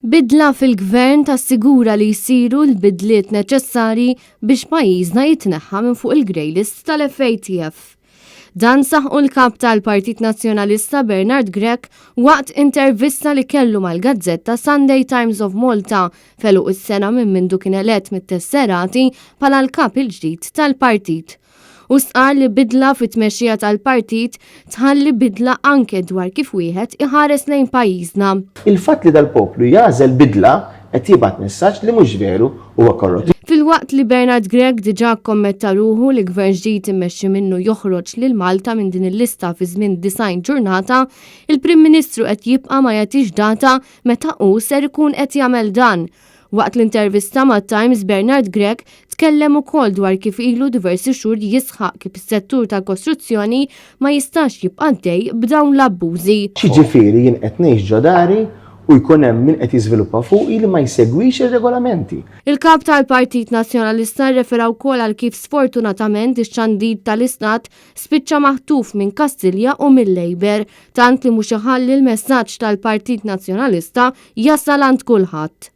Bidla fil-Gvern tassigura li jsiru l-bidliet neċessarji biex pajjiżna jitneħħa minn fuq il-grey list tal-FATF. Dan saħqu l-Kap tal-Partit Nazzjonalista Bernard Grech waqt intervista li kellu mal-gazzetta Sunday Times of Malta f'għeluq is-sena minn mindu kien elett mit-tesserati bħala l-Kap il-ġdid tal-partit. Hu stqarr li bidla fit-tmexxija tal-partit tħalli bidla anke dwar kif wieħed iħares lejn pajjiżna. Il-fatt li dal-poplu jagħżel bidla qed jibgħat messaġġ li mhux veru huwa korrott. Filwaqt li Bernard Grech diġà kkommetta ruħu li Gvern ġdid immexxi minnu joħroġ lil Malta minn din il-lista fi żmien 90 ġurnata, il-Prim Ministru qed jibqa' ma jagħtix data meta hu ser ikun qed jagħmel dan. Waqt l-intervista mat-Times Bernard Grech tkellem ukoll dwar kif ilu diversi xhur jisħaq kif is-settur tal-kostruzzjoni ma jistax jibqa' għaddej b'dawn l-abbużi. X'jiġifieri jien qed ngħix ġo dari u jkun hemm min qed jiżviluppa fuqi li ma jsegwix ir-regolamenti. Il-Kap tal-Partit Nazzjonalista rrefera wkoll għal kif sfortunatament ix-xandir tal-Istat spiċċa maħtuf minn Kastilja u mil-Labour, tant li mhux iħalli l-messaġġ tal-Partit Nazzjonalista jasal għand kulħadd.